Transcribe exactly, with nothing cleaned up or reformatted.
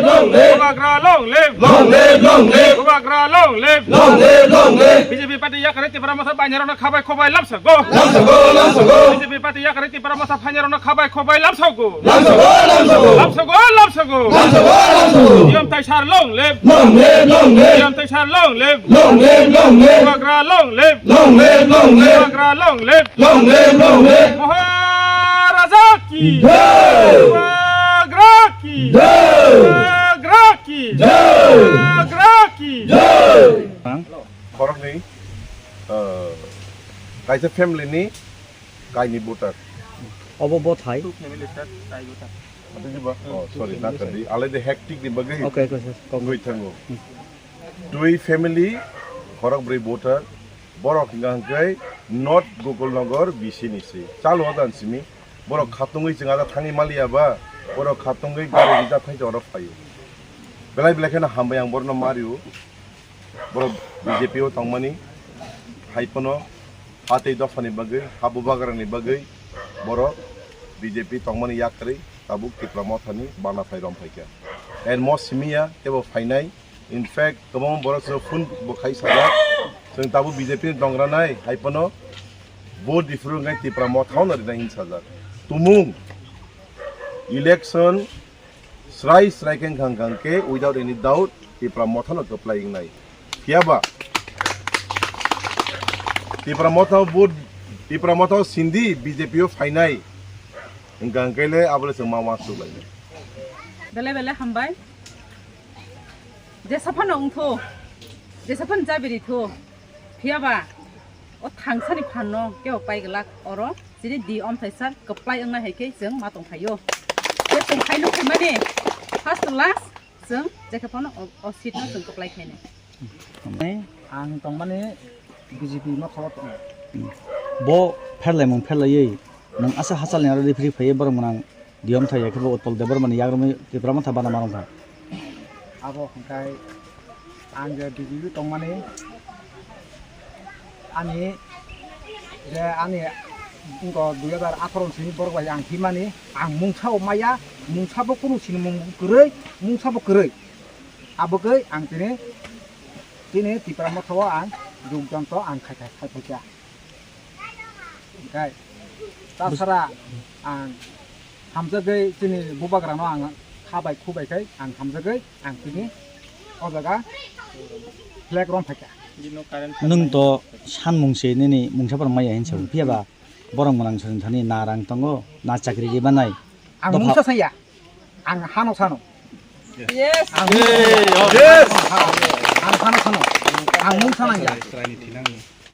Long live! Bubagra long live! Long live, long live! Bubagra long live! Long live, long live! B J P party yakarwi Tipra Motha bainarokno khabai khobai lamsago. Lamsago, lamsago! B J P party yakarwi Tipra Motha phainarokno khabai khobai lamsago. Lamsago, lamsago! Lamsago, lamsago! Lamsago, lamsago! Diyom Taisar long live! Long live, long live! Diyom Taisar long live! Long live, long live! Bubagra long live! Long live, long live! Bubagra long live! Long live, long live! Maharaja ki! Jai! Bubagra ki! Jai! Bubagra ki! Jai! Bubagra ki! Jai! Khoroknwi, uh, kaisa family ni kaini voter. Obo bo thai. Two family sir, tai voter. Ate di ba? Oh, sorry, na tadi. Alai de hectic ni bagwi. Okay, okay, sir. Kok. Ngoi thango. Hmm. Dui family, khorok brwi voter. Borok hingka hingkai North Gokulnagar B C ni si. Chalo dan simi. Borok khatungwi chwng ada thangwi maliya ba. Borok khatungwi gari rijak khai oro phaio. Belai belai kheno hambai ang borno mario. Borok B J P o tongmani, hai phano ha tei dophani bagwi, ha bubagrani bagwi borok B J P tongmani yakarwi tabuk Tipra Mothani bana phai rom phaikha. And mo simiya tebo phainai, in fact, kwbangma borok chwng phone bo khai sajak, chwng tabuk B J P ni tongranai, hai phano vote diphuru wngkhe Tipra Mothano rinai hin sajak. Tumung, election, Srai srai khe wngkha, wngkha khe without any doubt Tipra Mothano kwplai wngnai. Phiya ba Tipra Motha vote, Tipra Motha sindi B J P o phainai. Wngkha khe le abo le chwng ma ma suklainai. Belai belai hambai. Jesa phano wngthu, jesa phano jabiri thu. Phiya ba o thangsani phanno kebo pai glak oro chini di omthai sir kwplai wngnai hai khe chwng ma tong phaio. Tei chwng khaino khaimani first to last chwng jekhe phano o, o seat no chwng kwplai khainai. Ang tongmani B J P motha o tongo. Bo pherlaimung pherlaiwi nwng aswk hachalni aro referee phaiwi borok mwnang Diyom thai ya khe bo Utpal Debbarmani yagrumwi Tipra Motha bana ma rwngkha. Abo hwnkhe ang je B J P tongmani, ani je ani wngkha dui hajar atharo sini borok bai ang himani, ang mungsa bo maya, mungsa bo kunu sinimung kwrwi, mungsa bo kwrwi. Abo khe ang tini, tini Tipra Motha o ang jug jonto ang khai khai khai phaikha. Hingkai, tasara ang hamjagwi chini bubagrano ang kha bai khu bai khai ang hamjagwi ang tini o jaga flag rom phaikha. Nwng to sanmung se nini mungsa phano maya hinsa, hmm, phiya ba borok mwnang swrwng thani na rang tongo, na chakri ri banai. Ang dopha mungsa saya, ang hano sano. Yes. Ang mungsa saya. Yes. Ang hano sano. Ang mungsa nangya.